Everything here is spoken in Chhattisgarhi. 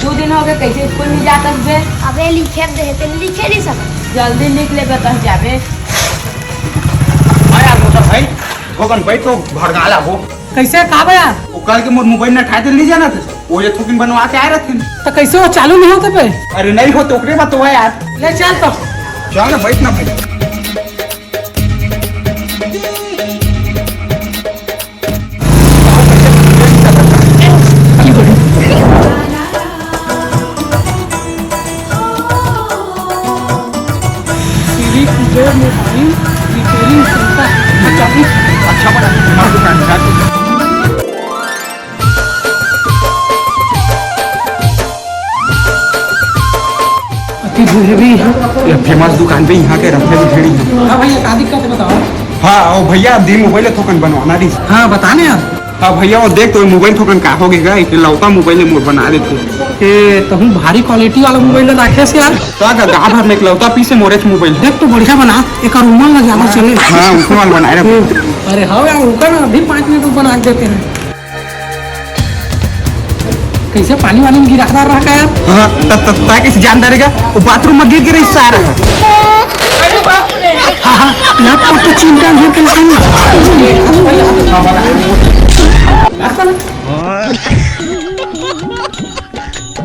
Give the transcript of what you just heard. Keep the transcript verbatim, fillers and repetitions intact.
दू दिन हो गए, कैसे स्कूल नहीं जात हस बे? अबे लिखे दे, तेन लिखे नहीं सकत। जल्दी लिख ले बे, कहाँ जाबे? हाँ यार, मोटा भाई, थोकन बैठ तो भड़काला हो। कैसे, का बे यार? वो कल के मोर मोबाइल न ठाए ले जाना था, वो ये थोकन बनवा के आए रहथिन। तो कैसे वो चालू नहीं होते बे? अरे नहीं हो तो ओकरे बात तो है यार। ले चल तो। चल ना, बैठ ना भाई। Shri Kuber mobile repairing centre. अच्छा, अच्छा बड़ा, हमारा दुकान है। अति भीड़ भी है। ये फेमस दुकान पे यहाँ के रखने भी भीड़ है। हाँ भैया, का दिक्कत है बताओ। हाँ, ओ भैया, दी मोबाइल थोकन बनवाना दी। हाँ, बता ना यार। हाँ भैया, वो देख तो मोबाइल थोकन का हो गया, एक लौता मोबाइल मोर बना देते। ए, तहूँ भारी क्वालिटी वाला मोबाइल ला राखे से यार। का का गाँव भर में इकलौता पीस है मोरे मोबाइल। देख तो बढ़िया बना, एक उमर लग जाना चले। हाँ, उसको वाला बनाए रखो। अरे हाँ यार, रुका ना, अभी पाँच मिनट में बना के देते हैं। कैसे पानी वानी में गिरा रहा का यार? हाँ, त-, त-, तै कैसे जान डारेगा? वो बाथरूम में गिर गिर सारा। हाँ, हाँ, लैपटॉप तो चिंता नहीं कर।